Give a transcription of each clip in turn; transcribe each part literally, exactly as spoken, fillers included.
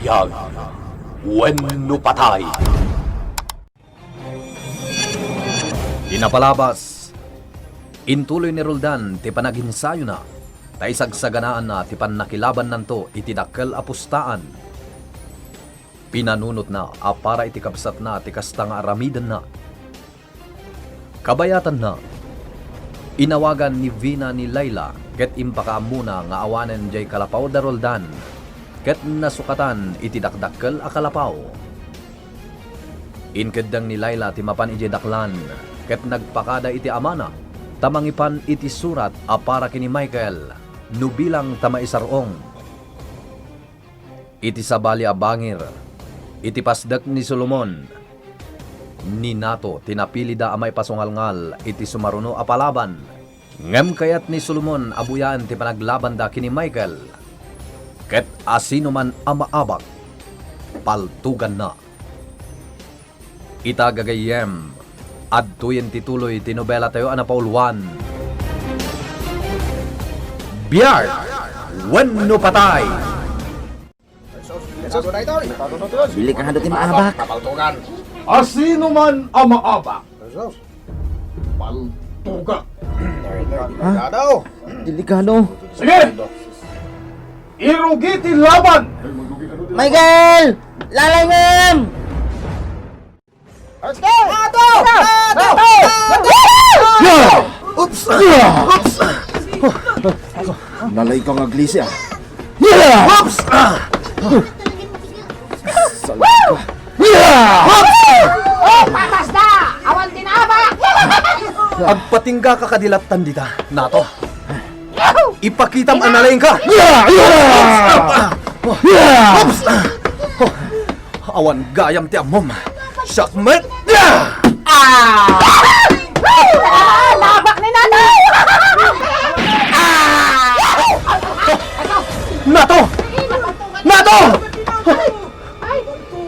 Biag wenno patay. Di napalabas, intuloy ni Roldan ti panaginsayona, ta isagsaganaanna ti pannakilabannanto iti dakkel a pustaan. Pinanunotna a para iti kabsatna ti kasta nga aramidenna. Kabayatanna, inawagan ni Vina ni Laila ket impakaammona nga awanen diay kalapaw da Roldan ket nasukatan iti dakdakkel a kalapaw. Inkeddeng ni Laila ti mapan idiay daklan ket nagpakada iti amana ta mangipan iti surat a para ken ni Michael no bilang ta maisar-ong. Iti sabali a bangir, iti pasdek ni Solomon, ni Nato ti napilida a maipasungalngal iti sumaruno a palaban. Ngem kayat ni Solomon a buyaen ti panaglabanda ken ni Michael. Ket asinoman a maabak, paltuganna. Ita gagayyem, adtoyen ti tuloy ti nobelatayo a napauluan, Biag wenno Patay! Dili kano ti maabak. Asinoman a maabak, paltugak. Ha? Dili kano. Sige! Irugi ti laban! Michael! Lalay ngem! Let's go! Nato! Nato! Nato! Yeah! Oops! Yeah! Oops! Nalay ka nga, Glesia. Yeah! Oops! Salita. Yeah! Oops! Oh, patas na! Awan tinaba! Agpatingga ka kadi lattan dita, Nato. Ipakitam a nalaing ka. Yeah! Yeah! Yeah! Oops! Oh, awan gayam ti ammom. Siak met. Yeah! Ah! Ah! Labak ni Nato! Ah! Nato! Nato! Ay!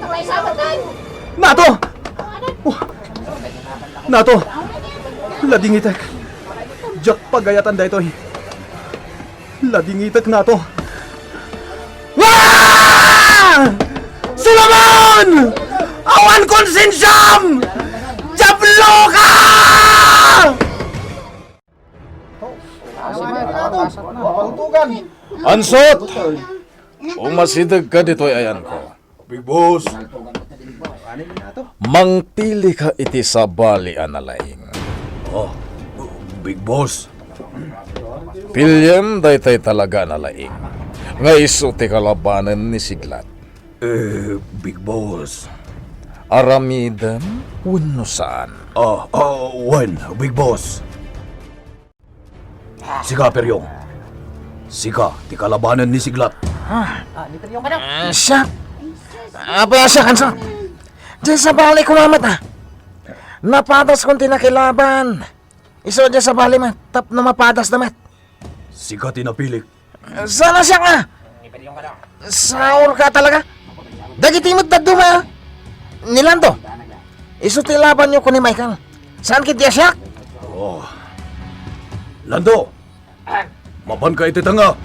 Patay sa patay! Nato! Oh! Nato! Ladingitek! Diak pagayatan daytoy. Ladingitek, Nato. Ah! Solomon! Awan konsensiam! Diablo ka! Ansot! Umasideg ka ditoy ayanko. Big Boss. Mangpili ka iti sabali a nalaing. Oh, Big Boss. Piliem daytay talaga a nalaing nga isu ti kalabanen ni Siglat. Eh, Big Boss. Aramidem wenno saan? Ah, ah, wen, Big Boss. Sika, Peryong. Sika ti kalabanen ni Siglat. Ah, siak. Apay a siak, Ansot? Diay sabali ko lamet, ah. Napadaskon ti nakilaban. Isu diay sabali met, tapno mapadasda met. Sika ti napilik. Saan a siak nga? Saurka talaga. Dagiti met dadduma, ah. Ni Lando. Isu ti labanyo ken ni Michael. Saan ketdi a siak? Oh. Lando! Mapanka iti tengnga!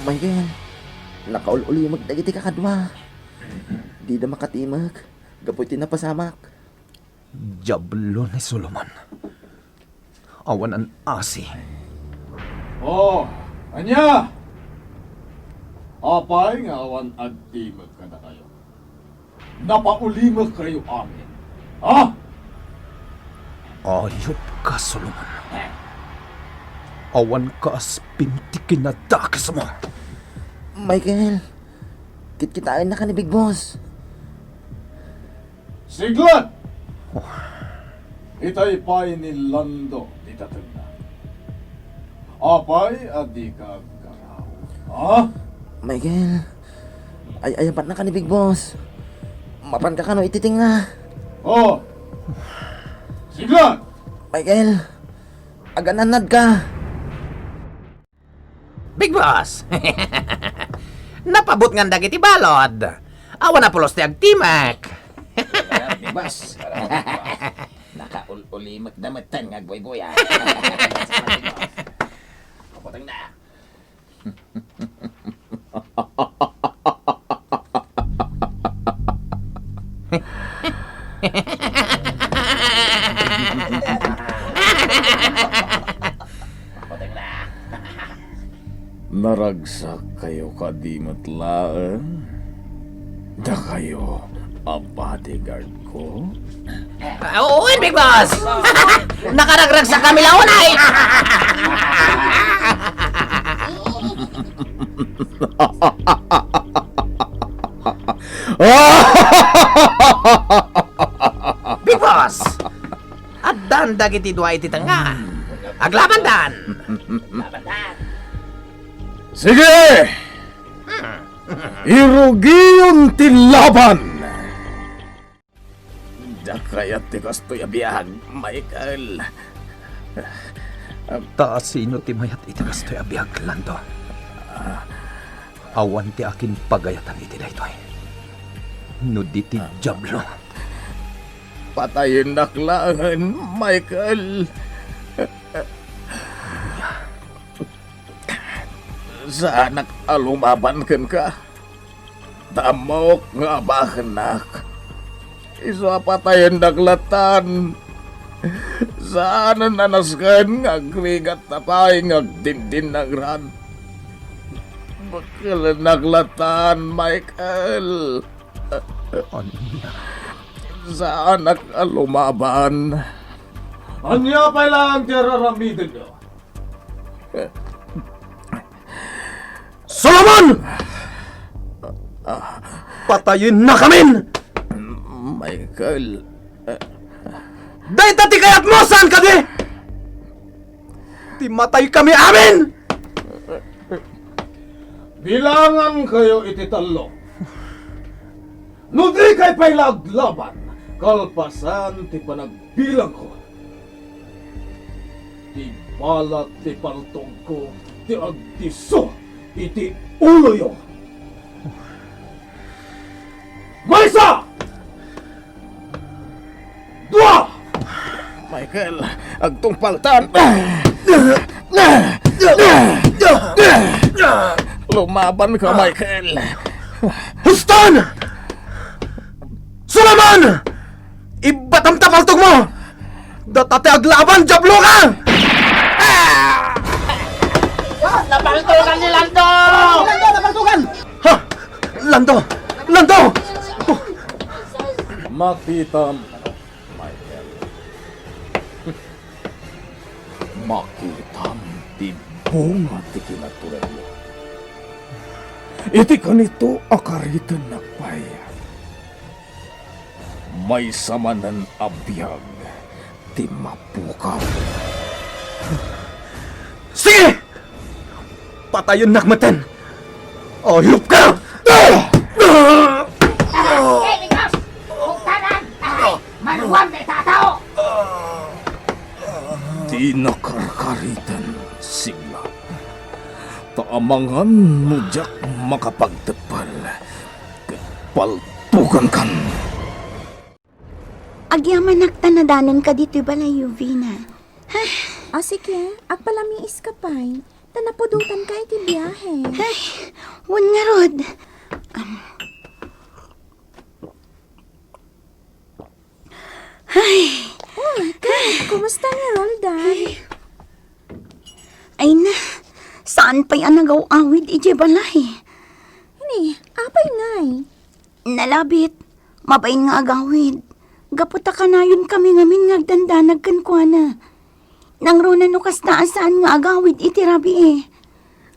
Michael, nakaul-ulimek dagiti kakadua. Dida makatimek gapu iti napasamak. Diablo ni Solomon. Awan an-asi. Oh, ania? Apay nga awan agtimek kadakayo? Napaulimekkayo amin. Ha? Ayupka, Solomon. Awan kaaspim ti kinadakesmo. Michael, kitkitaennaka ni Big Boss. Siglat! Oh. Itay pay ni Lando ti tatengna. Apay a dika aggaraw? Ha? Michael, ay-ayabannaka ni Big Boss. Mapanka kano iti tengnga? Oh! Siglat! Michael, aganannadka. Big Boss! Napabutngan dagiti balod. Awan a pulos ti agtimek. Big Boss. Nakaul-ulimekda metten nga agbuybuya. Kapatang na. Naragsakkayo kadi met laeng? Dakayo a bodyguard ko? Ah, oo, Big Boss! Nakaragragsak kami la unay! Big Boss! Addan dagiti dua iti tengnga. Aglabandan! Sige! Irugiyon ti laban! Diak kayat ti kastoy a biag, Michael. Ta sino ti mayat iti kastoy a biag, Lando? Awan ti akin pagayatan iti daytoy. No di ti Diablo. Patayennak laengen, Michael. Saanak a lumaban kenka. Ta ammok nga abakennak. Isu a patayennak latan. Saanen a nasken nga agrigatta pay nga agdindinnagrad. Bekkelennak latan, Michael. Ania? Saanak a lumaban. Ania pay laeng ti ar-aramidenyo? Solomon! Patayennakamin! Michael. Dayta ti kayatmo, saan kadi? Ti mataykami amin! Bilangankayo iti tallo. No dikay pay la aglaban, kalpasan ti panagbilangko, ti balat ti paltogko ti agdisso iti uloyo. Maysa! Dua! Michael, agtungpaltan! Lumaban ka, Michael! Huston! Solomon! Ibatam ta paltogmo! Data ti aglaban, Diablo ka! Napaltogan ni Lando! Lando! Napaltogan! Ha? Lando! Lando! Makitam, Michael. Makitam ti bunga ti kinaturedmo. Iti kanito a karitennak pay, maysa manen a biag ti mapukaw. Sige! Patayennak metten! Ayup ka! Maluam dayta a tao! Ti nakarkariten, sigla. Ta amangan no diak makapagteppel, ket paltogankan. Agyamanak ta nadanonka ditoy balay, Yuvina. Ah, sige, agpalamiiska pay. Ta napudotanka iti biahe. Ay, wen ngarud. Am. Ay. Oh, Ken, kumusta ni Roldan? Ay. Ay na, saan pay a nagaw-awid idiay balay? Ni, apay ngay? Nalabit, mabain nga agawid. Gapu ta kanayon kami ngamin nga agdandanag kenkuana. Nangruna no kasta a saan nga agawid iti rabii.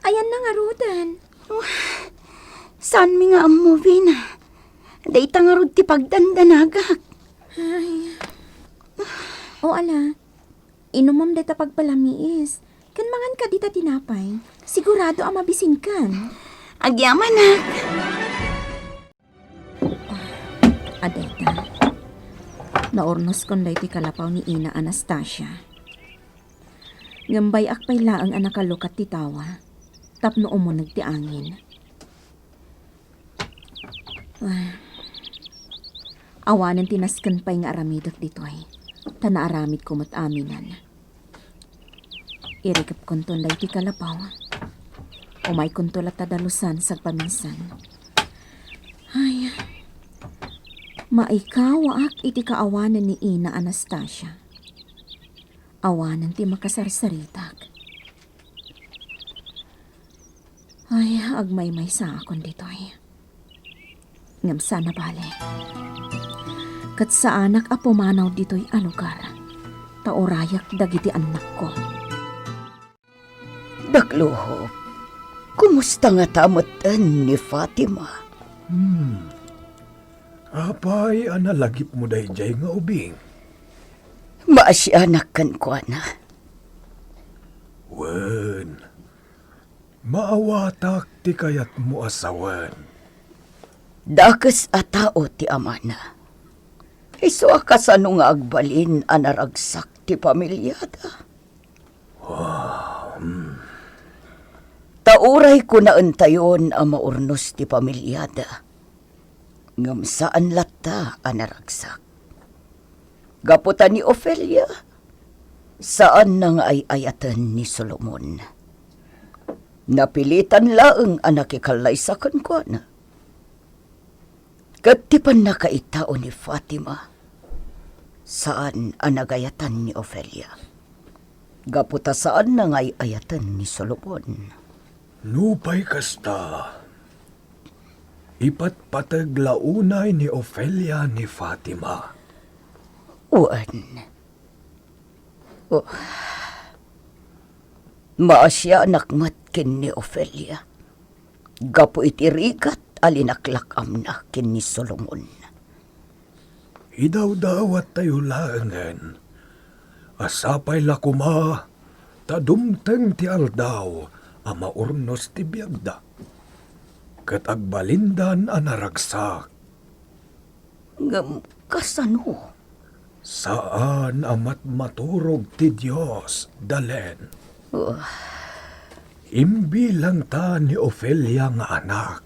Ayanna ngaruden? Saanmi nga ammo, Vina. Dayta ngarud ti pagdandanagak. Ay. O ala, inumem dayta pagpalamiis. Ken manganka dita tinapay. Sigurado a mabisinkan. Agyamanak. Adayta. Naurnoskon daytoy kalapaw ni Ina Anastasia. Ngem bay-ak pay laeng a nakalukat ti tawa tapno umuneg ti angin. Ah. Awanen ti nasken pay nga aramidek ditoy, ta naaramidko met aminen. Irikepkonton daytoy kalapaw. Umaykonto latta dalusan sagpaminsan. Ay, maikawaak iti kaawanen ni Ina Anastasia. Awanen ti makasarsaritak. Ay, agmaymaysaakon ditoy. Ngem saan a bale. Ket saanak a pumanaw ditoy a lugar, ta urayak dagiti annakko. Dakluhop, kumusta ngata metten ni Fatima? Hmm. Apay a nalagipmo daydiay nga ubing? Maasianak kenkuana. Wen, maawatak ti kayatmo a sawen. Dakes a tao ti amana. Isu a kasano nga agbalin a naragsak ti pamiliada. Ah, hmm. Ta uray kunaentayon a maurnos ti pamiliada, ngem saan latta a naragsak. Gapu ta ni Ofelia, saanna nga ay-ayaten ni Solomon. Napilitan laeng a nakikallaysa kenkuana. Ket ti pannakaitao ni Fatima, saan a nagayatan ni Ofelia. Gapu ta saanna nga ay-ayaten ni Solomon. Nupay kasta, ipatpateg la unay ni Ofelia ni Fatima. Wen. Oh. Maasianak met ken ni Ofelia gapu iti rigat a linaklak-amna ken ni Solomon. Idawdawattayo laengen a sapay la koma ta dumteng ti aldaw a maurnos ti biagda, ket agbalindan a naragsak. Ngem kasano? Saan a matmaturog ti Dios, Dalen. Oh. Imbilangta ni Ofelia nga anak.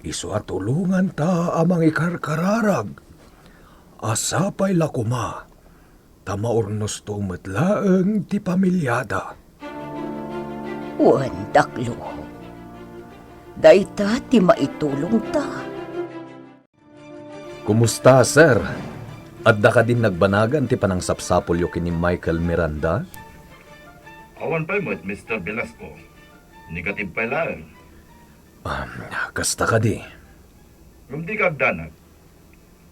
Isu a tulonganta a mangikarkararag a sapay la koma ta maurnosto met laeng ti pamiliada. Wen, daklo. Dayta ti maitulongta. Kumusta, sir? Adda kadin nagbanagan ti panangsapsapulyo ken ni Michael Miranda? Awan pay met, Mister Velasco. Negative pay laeng. Ah, kasta kadi. Ngem dika agdanag.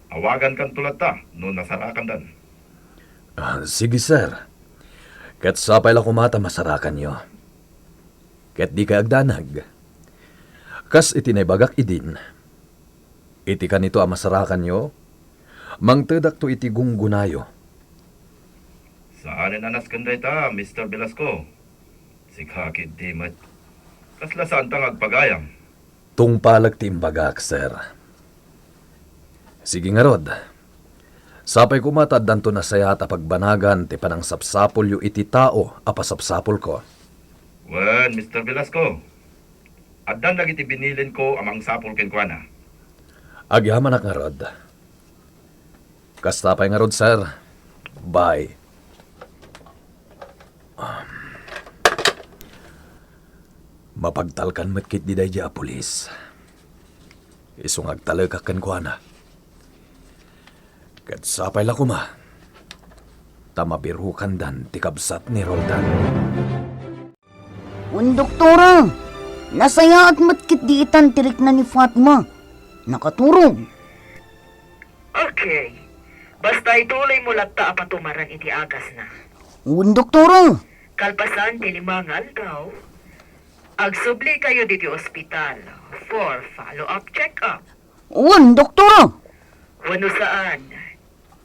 Awagankanto latta no nasarakandan. Ah, sige, sir. Ket sapay la koma ta masarakanyo. Ket dika agdanag. Kas iti naibagak idin, iti kanito a masarakanyo, mangtedakto iti gunggonayo. Saanen a nasken dayta, Mister Velasco. Sika ketdi met. Kasla saanta nga agpagayam? Tungpalek ti imbagak, sir. Sige ngarud. Sapay koma ta addanto nasayaat a pagbanagan ti panangsapsapulyo iti tao a pasapsapulko. Wen, Mister Velasco, addan dagiti binilinko a mangsapul kenkuana. Agyamanak ngarud. Kasta pay ngarud, sir. Bye. Um, mapagtalkan met ketdi daydi a pulis. Isu nga agtalekak kenkuana. Ket sapay la koma ta mabirukandan ti kabsat ni Roldan. Wen, doktora, nasayaat met ketdi itan ti rikna ni Fatima. Nakaturog. Okay. Basta ituloymo latta a patumaren iti agasna. Wen, doktora. Kalpasan ti lima nga aldaw, agsublikayo ditoy ospital for follow-up check-up. Wen, doktora. Wenno saan,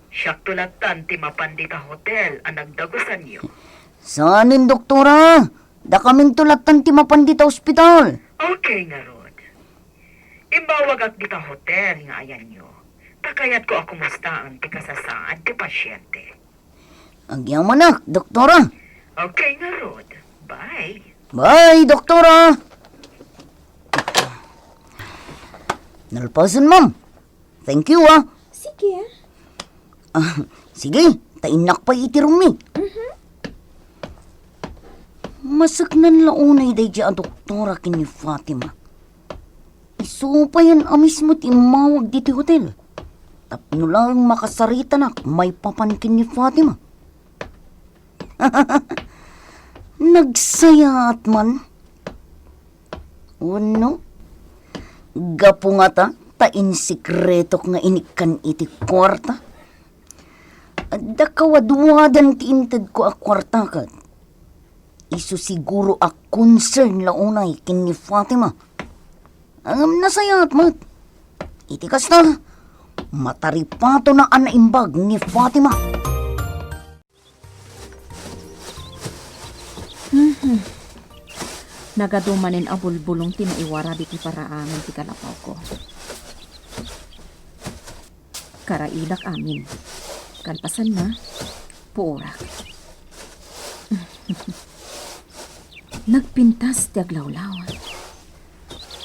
siakto lattan ti mapan dita hotel a nagdagusanyo. Saanen, doktora. Dakaminto lattan ti mapan dita ospital. Okay ngarud. Imbawagak dita hotel nga ayanyo, ta kayatko a kumustaen ti kasasaad ti pasyente. Agyamanak, doktora. Okay ngarud. Bye. Bye, doktora. Nalpasen, ma'am. Thank you, ah. Sige, ah. Ah, sige, ta innak pay iti room mi. Mhm. Maseknan la unay daydi a doktora ken ni Fatima. Isu payen a mismo ti immawag diti hotel. Tapno laeng makasaritanak maipapan ken ni Fatima. Nagsayaat man. Wenno, gapu ngata ta insikretok nga inikkan iti kuarta? Adda kawadwadan ti intedko a kuarta ket isu siguro a concern la unay ken ni Fatima. Ngem nasayaat met. Iti kasta, mataripatona a naimbag ni Fatima. Mhm. Nagadu manen a bulbulong ti naiwarab iti paraangan ti kalapawko. Karailak amin. Kalpasanna, puorak. Nagpintas ti aglawlaw.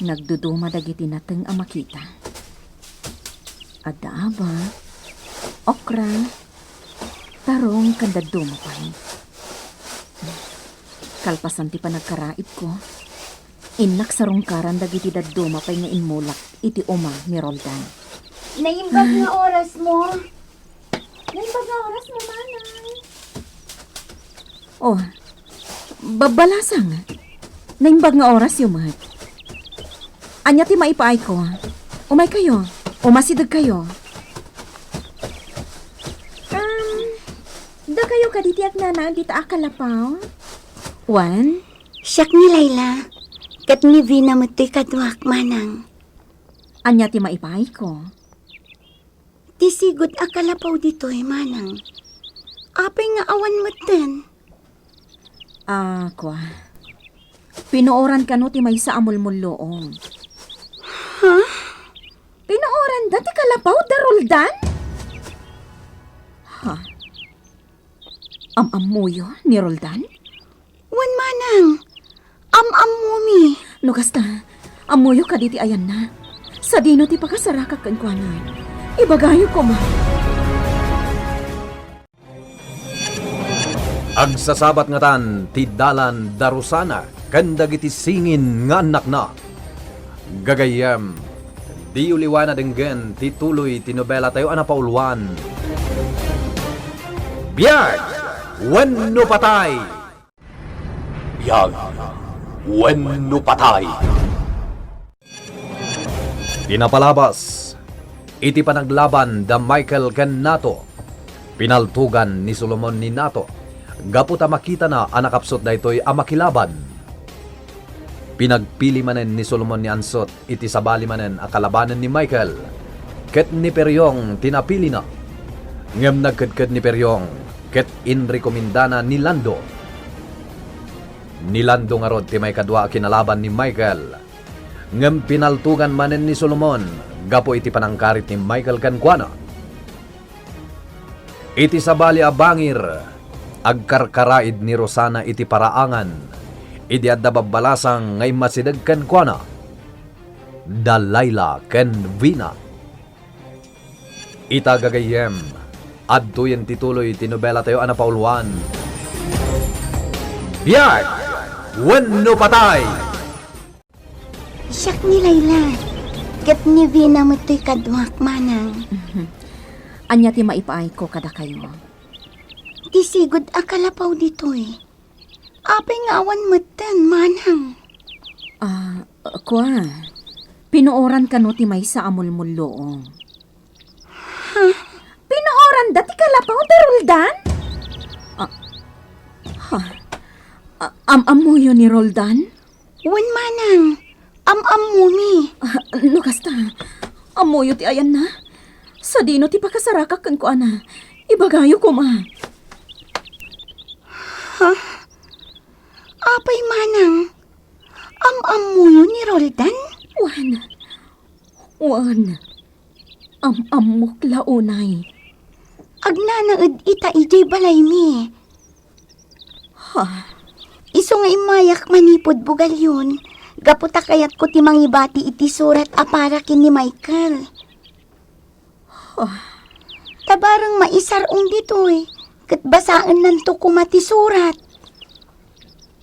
Nagduduma dagiti nateng a makita. Adda aba, okra, tarong, ken dadduma pay. Kalpasan ti panagkaraitko, innak sarungkaran dagiti dadduma pay nga immulak iti uma ni Roldan. Naimbag nga oras mo. Naimbag nga oras mo, manang. Oh, Babbalasang. Naimbag nga orasyo met. Ania ti maipaayko? Umaykayo. Umasidegkayo. Um, dakayo kadi ti agnanaed dita a kalapaw? Wen? Siak ni Laila, ket ni Vina met ti kaduak, manang. Ania ti maipaayko? Ti sigud a kalapaw ditoy, manang. Apay nga awan metten? Ah, kua. Pinuoran kano ti maysa a mulmulluong. Ha? Pinuoranda ti kalapaw da Roldan? Ha? Am-ammoyo ni Roldan? Wen, manang. Am-ammomi. No kasta, ammoyo kadi ti ayanna. Sadino ti pakasarakak kenkuana? Ibagayo koma. Agsasabat ngatan ti dalan da Rosana ken dagiti singin nga annakna. Gagayyem, diyo liwan a denggen ti tuloy ti nobelatayo a napauluan, Biag wenno Patay! Biag wenno Patay! Pinapalabas iti panaglaban da Michael ken Nato. Pinaltugan ni Solomon ni Nato gapu ta makitana a nakapsut daytoy a makilaban. Pinagpili manen ni Solomon ni Ansot iti sabali manen a kalabanen ni Michael, ket ni Periong ti napilina. Ngem nagkedked ni Periong ket inrekomendana ni Lando. Ni Lando ngarud ti maikadua a kinalaban ni Michael. Ngem pinaltugan manen ni Solomon gapu iti panangkarit ni Michael kenkuana. Iti sabali a bangir, agkarkaraid ni Rosana iti paraangan idi adda babbalasang nga immasideg kenkuana, da Laila ken Vina. Ita gagayyem, adtoyen ti tuloy ti nobelatayo a napauluan, Biag wenno Patay! Siak ni Laila, ket ni Vina met toy kaduak, manang. Ania ti maipaayko kadakayo? Ti sigud a kalapaw ditoy. Apay nga awan metten, manang? Ah, kua, pinuoran kano ti maysa a mulmulluong. Ha? Pinuoranda ti kalapaw da Roldan? Ah, ha? Ah, am-ammoyo ni Roldan? Wen, manang, am-ammomi. Ah, no kasta, ammoyo ti ayanna? Sadino ti pakasarakak kenkuana? Ibagayo koma. Ha? Apay, manang, am-ammoyo ni Roldan? Wen, wen, am-ammok la unay. Agnanaed ita idiay balaymi. Ha? Isu nga immayak manipud Bugallon, gapu ta kayatko ti mangibati iti surat a para ken ni Michael. Ah. Ta bareng maisar-ong ditoy, ket basaennanto koma ti surat.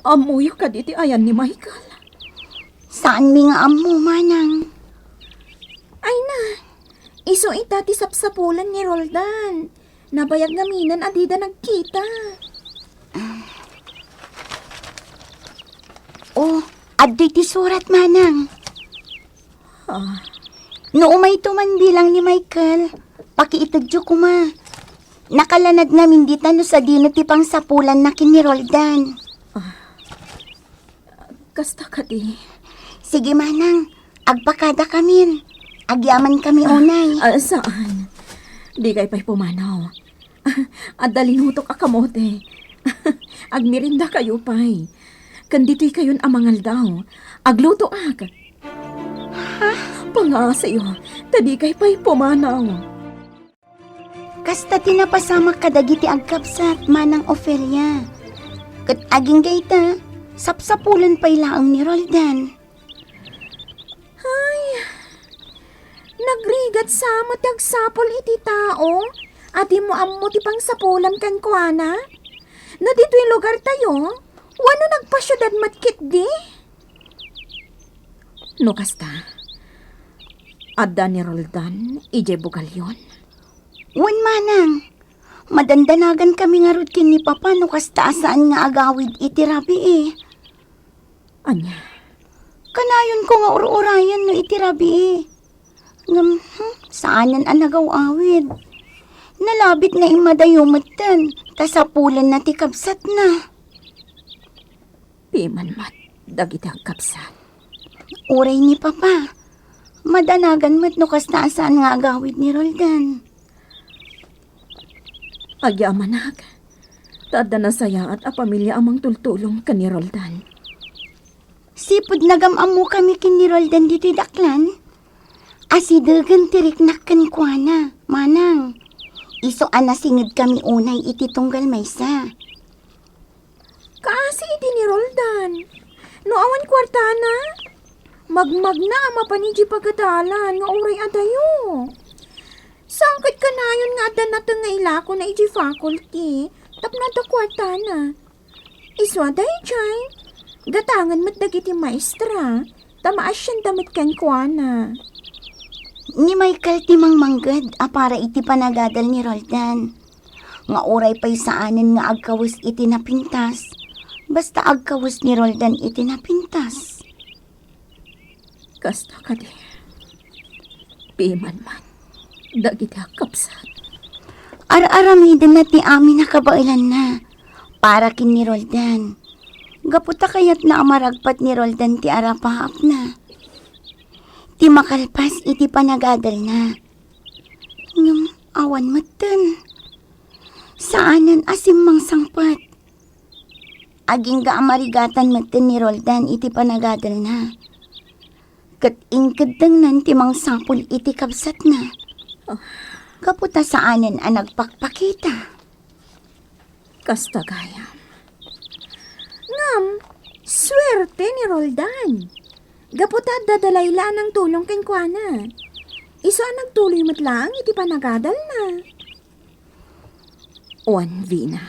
Ammoyo kadi ti ayan ni Michael? Saanmi nga ammo, manang. Ay na, isu ita ti sapsapulen ni Roldan. Nabayag ngamin a dida nagkita. Oh, Adtoy ti surat, manang. Ah. No umayto man bilang ni Michael, pakiitedyo koma. Nakalanad ngamin dita no sadino ti pangsapulanna ken ni Roldan. Ah. Kasta kadi. Sige, manang. Agpakada kamin. Agyaman kami unay. Ah, saan? Dikay pay pumanaw. Adda linutok a kamote. Agmerienda kayo pay. Ken ditoy kayon a mangaldaw. Aglutoak. Ha? Pangaasiyo, ta dikay pay pumanaw. Kasta ti napasamak kadagiti agkabsat, Manang Ofelia. Ket agingga ita, sapsapulen pay laeng ni Roldan. Ay, nagrigat sa met ti agsapul iti tao a dimo ammo ti pangsapulan kenkuana. No ditoy lugartayo, wenno nagpasiudad met ketdi? No kasta, adda ni Roldan idiay bugalyon? Wen, manang. Madandanagan kami ngarud ken ni Papa no kasta a saan nga agawid iti rabii. Ania? Kanayonko nga ur-urayen no iti rabii. Ngem, hmm, saanen a nagaw-awid. Nalabit nga immadayo metten, ta sapulenna ti kabsatna. Piman met dagiti agkabsat. Uray ni Papa, madanagan met no kasta a saan nga agawid ni Roldan. Agyamanak, ta adda nasayaat a pamilia a mangtultulong ken ni Roldan. Sipud nagam-ammokami ken ni Roldan ditoy daklan, asidegen ti riknak kenkuana, manang. Isu a nasingedkami unay iti tunggal maysa. Kaasi idi ni Roldan. No awan kuartana, magmagna a mapan idiay pagadalan nga uray adayo. Saan ket kanayon nga adda nateng nga ilakona idiay faculty tapno adda kuartana. Isu a daydiay, gatangen met dagiti maestra, ta maasianda met kenkuana. Ni Michael ti mangmangged a para iti panagadal ni Roldan, nga uray pay saanen nga agkawes iti napintas, basta agkawes ni Roldan iti napintas. Kasta kadi, piman man dagiti agkabsat. Ar-aramidenna ti amin a kabaelanna para ken ni Roldan. Gapu ta kayatna a maragpat ni Roldan ti arapaapna. Ti makalpas iti panagadalna. Ngem awan metten. Saanen a simmangsangpet. Agingga a marigatan metten ni Roldan iti panagadalna. Ket inkeddengnan ti mangsapul iti kabsatna. Ah. Gapu ta saanen a nagpakpakita. Kasta gayam. Ngem, suerte ni Roldan. Gapu ta adda da Laila a nangtulong kenkuana. Isu a nagtuloy met laeng iti panagadalna. Wen, Vina.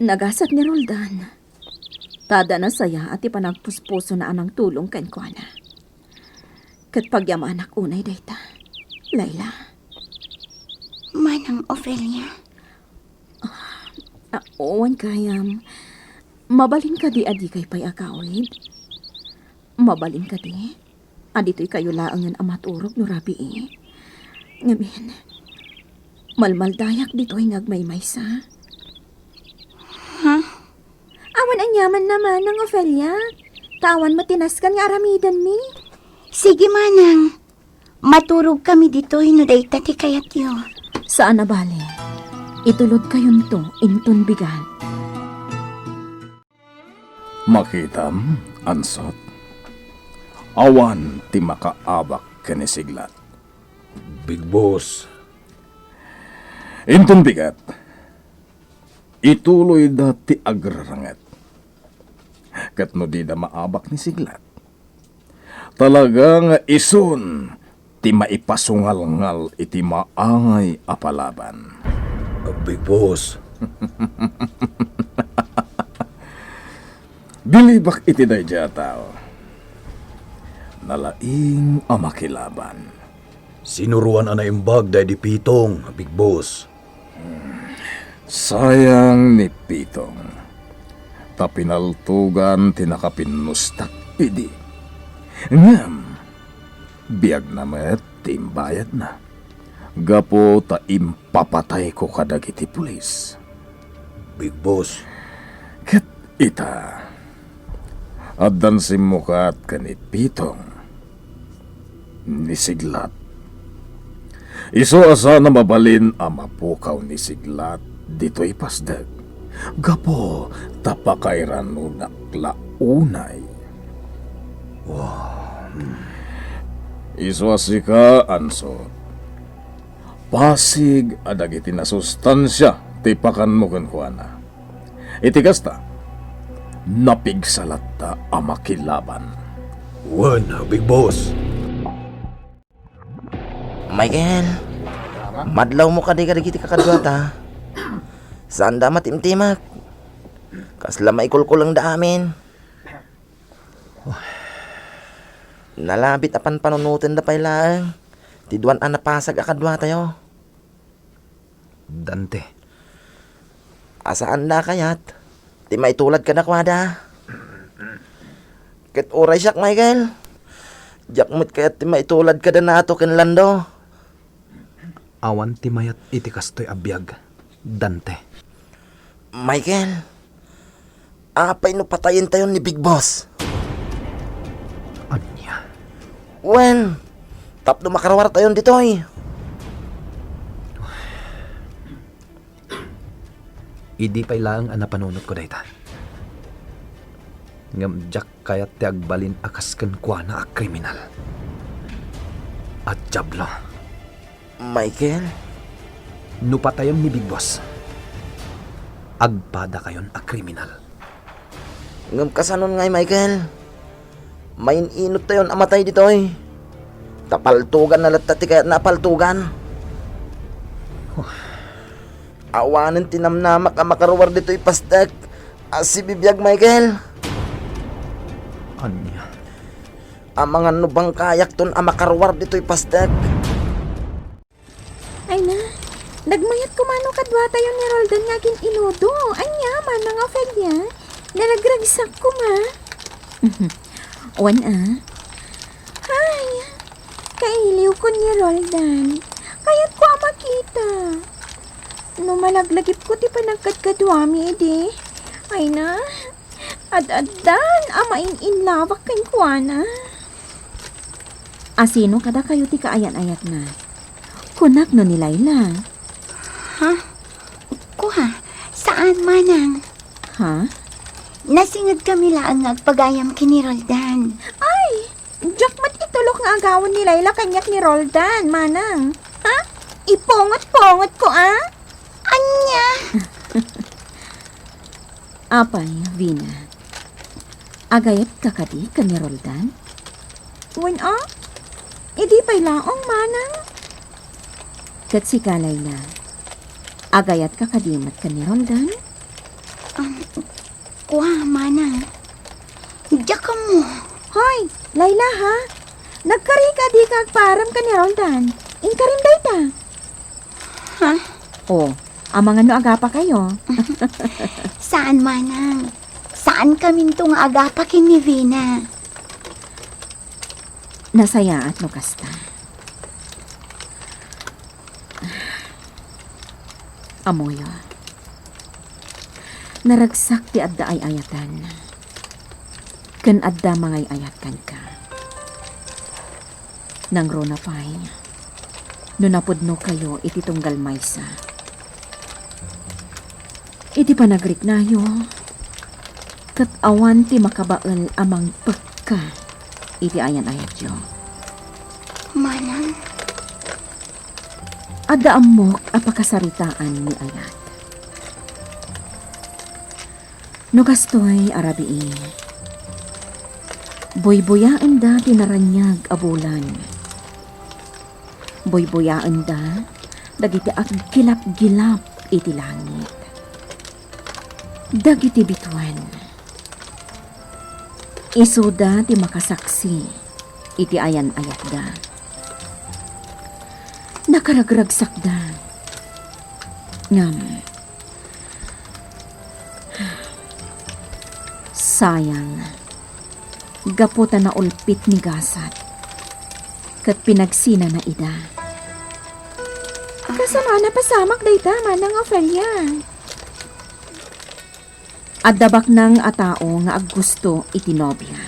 Nagasat ni Roldan. Ta adda nasayaat ti panagpuspusona a nangtulong kenkuana. Ket pagyamanak unay dayta, Laila. Manang Ofelia. Ah, wen gayam. Mabalin kadi a dikay pay agawid? Mabalin kadi a ditoy kayo laengen a maturog no rabii? Ngamin, malmaldayak ditoy nga agmaymaysa. Ha? Awan aniamanna, Manang Ofelia. Ta awan met ti nasken nga aramidenmi. Sige, Manang. Maturogkami ditoy no dayta ti kayatyo. Saan a bale. Itulodkayonto inton bigat. Makitam, ansot? Awan ti makaabak ken ni Siglat. Big Boss. Inton bigat, ituloyda ti agraranget. Ket no dida maabak ni Siglat, talaga nga isun ti maipasungalngal iti maangay a palaban. Big Boss. Bilibak iti daydiay a tao. Nalaing a makilaban. Sinuroan a naimbag daydi Pitong, Big Boss. Sayang ni Pitong. ta pinaltugan ti nakapinnustak idi. Ngem, biagna met ti imbayadna, gapu ta impapatayko kadagiti pulis. Big Boss. Ket ita, addan simmukat ken ni Pitong ni Siglat. Isu a saan a mabalin a mapukaw ni Siglat ditoy pasdek, gapu ta pakairanonak la unay. Wow. Hmm. Isu a sika, Anso, pasig a dagiti nasustansia ti pakanmo kenkuana. Iti kasta, napigsa latta a makilaban. Wen, Big Boss. Michael, madlawmo kadi kadagiti kakaduata. Saanda matimtimek. Kasla maikulkulengda amin. Nalabit a panpanunotenda pay laeng ti duan a napasag a kaduatayo. Dante. A saanda a kayat ti maitulad kadakuada. Ket uray siak, Michael, diak met kayat ti maitulad kada Nato ken Lando. Awan ti mayat iti kastoy a biag, Dante. Michael, apay no patayentayon ni Big Boss? Ania? Wen, tapno makaruartayon ditoy. Idi pay laeng a napanunotko dayta. Ngem diak kayat ti agbalin a kas kenkuana a kriminal. A diablo. Michael? No patayen ni Big Boss, agpadakayon a kriminal. Ngem kasanon ngay, Michael? Main-inottayon a matay ditoy. Ta paltuganna latta ti kayatna a paltugan. Awanen ti namnamak a makaruar ditoy pasdek a sibibiag, Michael. Ania? Amangan no bangkayakton a makaruar ditoy pasdek. Ay na, nagmayat koma no kaduatayo ni Roldan nga agin-inudo. Ania, manang Ofelia? Naragragsak koma. Wen a. Ay, kailiwko ni Roldan. Kayatko a makita. No malaglagipko ti panagkadkaduami idi. Ay na, ad-addan a main-inlawak kenkuana. A sino kadakayo ti kaayan-ayatna? Kunak no ni Laila. Ha? Kua, saan, manang. Ha? Nasinged kami laeng nga agpagayam ken ni Roldan. Ay, diak met itulok nga agawan ni Laila kaniak ni Roldan, manang. Ha? Ipungot-pungot ko, a? Ania? Apay, Vina, agayatka kadi ken ni Roldan? Wen a, idi pay laeng, manang. Ket sika, Laila, agayatka kadi met ken ni Roldan? Um, kua, manang. Diak ammo. Hoy, Laila, ha? Nagkarika a dika agpaarem ken ni Roldan. Inkarim dayta. Ha? O, amangan no agapakayo. Saan, manang. Saan kaminto nga agapa ken ni Vina. Nasayaat no kasta. Ammoyo, naragsak ti adda ay-ayatan, ken adda mangay-ayat kenka. Nangruna pay, no napudnokayo iti tunggal maysa. Iti panagriknayo, ket awan ti makabael a mangpekka iti ayan-ayatyo. Manang? Adda ammok a pakasaritaan ni ayat. No kastoy a rabii, buybuyaenda ti naraniag a bulan. Buybuyaenda dagiti aggilap-gilap iti langit. Dagiti bituen, isuda ti makasaksi iti ayan-ayatda. Nakaragragsakda. Ngem, Sayang, gapu ta naulpit ni Gasat, ket pinagsinana ida. Kasano a napasamak dayta, Manang Ofelia? Adda baknang a tao nga aggusto iti nobia.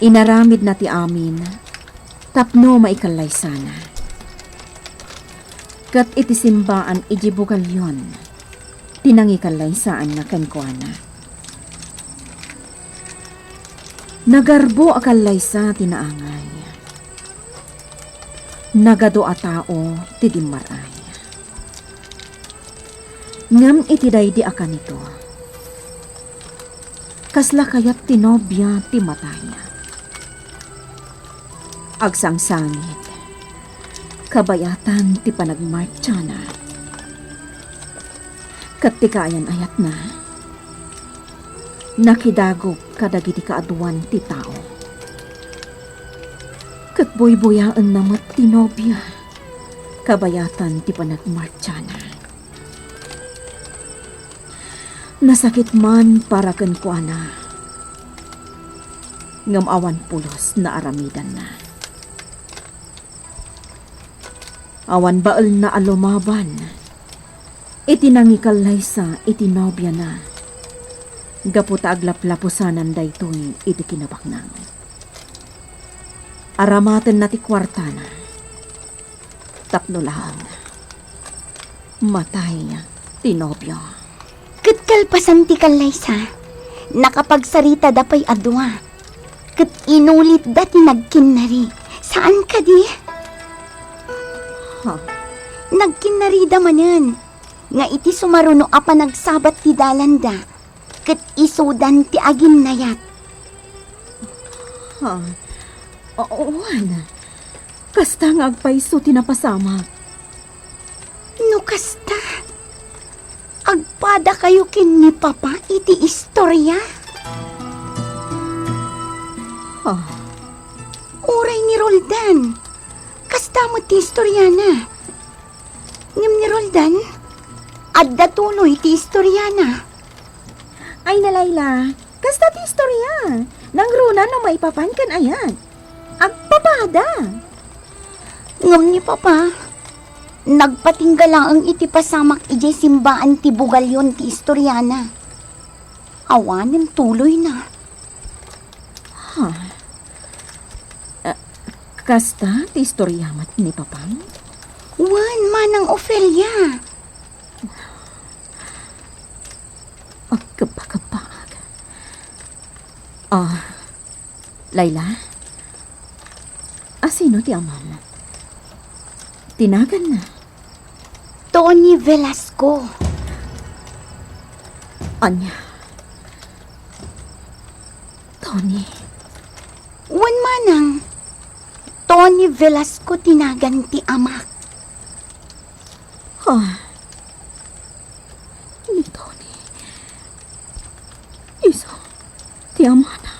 Inaramidna ti amin tapno maikallaysana. Ket iti simbaan idiay Bugallon ti nangikallaysaanna kenkuana. Nagarbo a kallaysa ti naangay. Nagadu a tao ti dimmar-ay. Ngem iti daydi a kanito, kasla kayat ti nobia ti matay. Agsangsangit, kabayatan ti panagmartiana. Ket ti kaayan-ayatna, nakidagop kadagiti kaaduan ti tao. Ket buybuyaenna met ti nobia, kabayatan ti panagmartiana. Nasakit man para kenkuana, ngem awan pulos naaramidanna. Awan baelna a lumaban iti nangikallaysa iti nobiana gapu ta aglaplapusanan daytoy iti kinabaknang. Aramatenna ti kuartana tapno laeng matay ti nobio. Ket kalpasan ti kallaysa, nakapagsaritada pay a dua, ket inulitda ti nagkinnari. Saan kadi? Ha? Nagkinnarida manen nga iti sumaruno a panagsabat ti dalanda, ket isudan ti aginnayat. Ha? O-, wen, kasta nga agpayso ti napasamak. No kasta, agpadakayo ken ni Papa iti istoria? Ah. Uray ni Roldan, kasta met ti istoriana. Ngem ni Roldan, adda tuloy ti istoriana. Ay, Laila, kasta ti istoria. Nangruna no maipapan ken ayat. Agpapada. Ngem ni Papa, nagpatingga laeng iti pasamak idiay simbaan ti Bugallon ti istoriana. Awanen tuloyna. Ha? Ah, kasta ti istoria met ni Papam? Wen, Manang Ofelia. Agkebba-kebbak. Ah, Laila? Asino ti amam? Ti naganna? Tony Velasco. Ania? Tony? Wen, manang. Tony Velasco ti nagan ti amak. Ha? Ni Tony. Isu ti amana.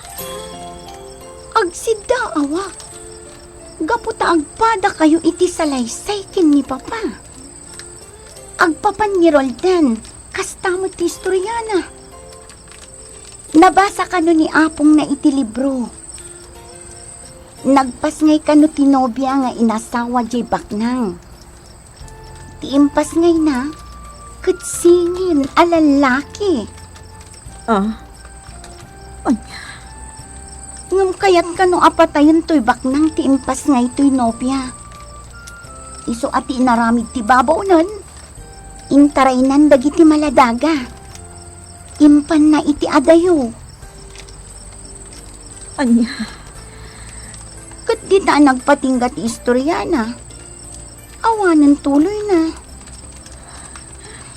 Agsiddaawak. Gapu ta agpadakayo iti salaysay ken ni Papa. Agpapan ni Roldan, kasta met ti istoriana. Nabasa kano ni apongna iti libro. Nagpasngay kano ti nobia nga inasawa diay baknang. Ti impasngayna, ket singin a lallaki. Ah, ania? Ngem kayat kano a patayen toy baknang ti impasngay toy nobia. Isu a ti inaramid ti babaonen, intaraynan dagiti maladaga. Impanna iti adayo. Ania? Ket dita a nagpatingga ti istoriana, awanen tuloyna.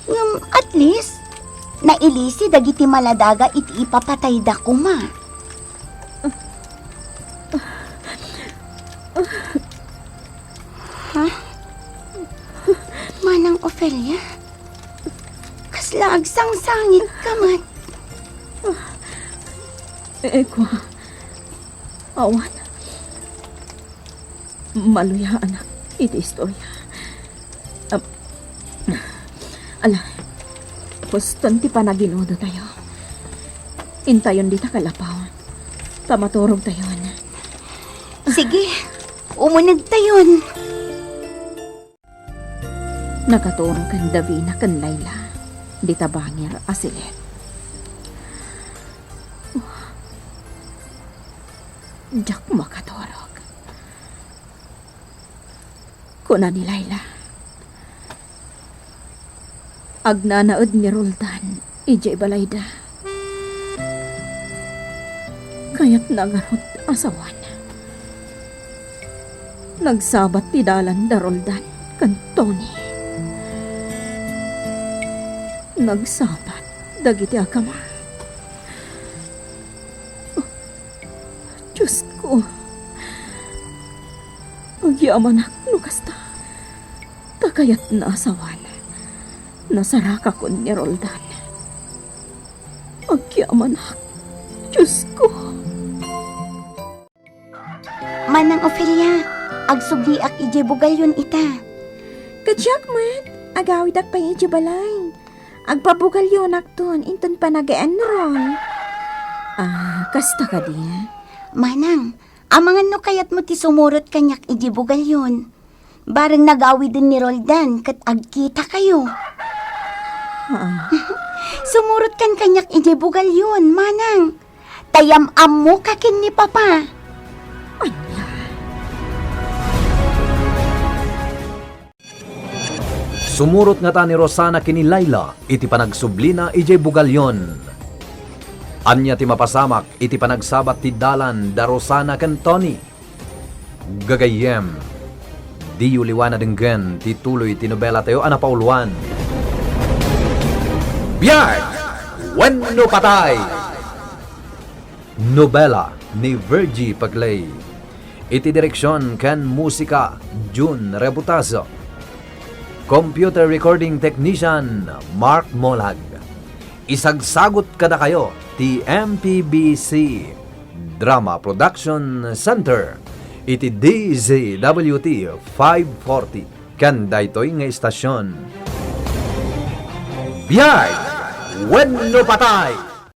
Ngem at least, nailisi dagiti maladaga iti ipapatayda koma. Ha? Manang Ofelia? Kasla agsangsangitka met. Ekwa. Awan. Maluyaanak iti istoria. Am, ala, huston ti panaginudotayo. Intayon dita kalapaw. Ta maturogtayon. Sige, umunegtayon. Nakaturog ni Davina ken Laila dita bangir a siled. Diak makaturog, kuna ni Laila. Agnanaed ni Roldan idiay balayda. Kayatna ngarud a sawan. Nagsabat ti dalan da Roldan ken Tony. Nagsabat dagiti agama. Diosko, agyamanak no kasta. Ta kayatna a sawan, nasarakakon ni Roldan. Agyamanak, Diosko. Manang Ofelia, agsubliak idiay bugalyon ita. Ket siak met, agawidak pay idiay balay. Agpabugalyonakton inton panag-enroll. Ah, kasta kadi? Manang, amangan no kayatmo ti sumurot kaniak idiay bugalyon. Bareng nagawiden ni Roldan ket agkitakayo. Ah. Sumurotkan kaniak idiay bugalyon, manang. Ta yam-ammoka ken ni Papa. Ania? Sumurot ngata ni Rosana ken ni Laila iti panagsublina idiay bugalyon. Ania ti mapasamak iti panagsabat ti dalan da Rosana ken Tony? Gagayyem, diyo liwan a denggen ti tuloy ti nobelatayo a napauluan, Biag wenno Patay! Nobela ni Virgie Paclay. Iti direksion ken musika, Jun Rebutazo. Computer recording technician, Mark Molag. Isagsagut kadakayo ti M P B C Drama Production Center iti D Z W T five forty ken daytoy nga istasion. Biag wenno Patay!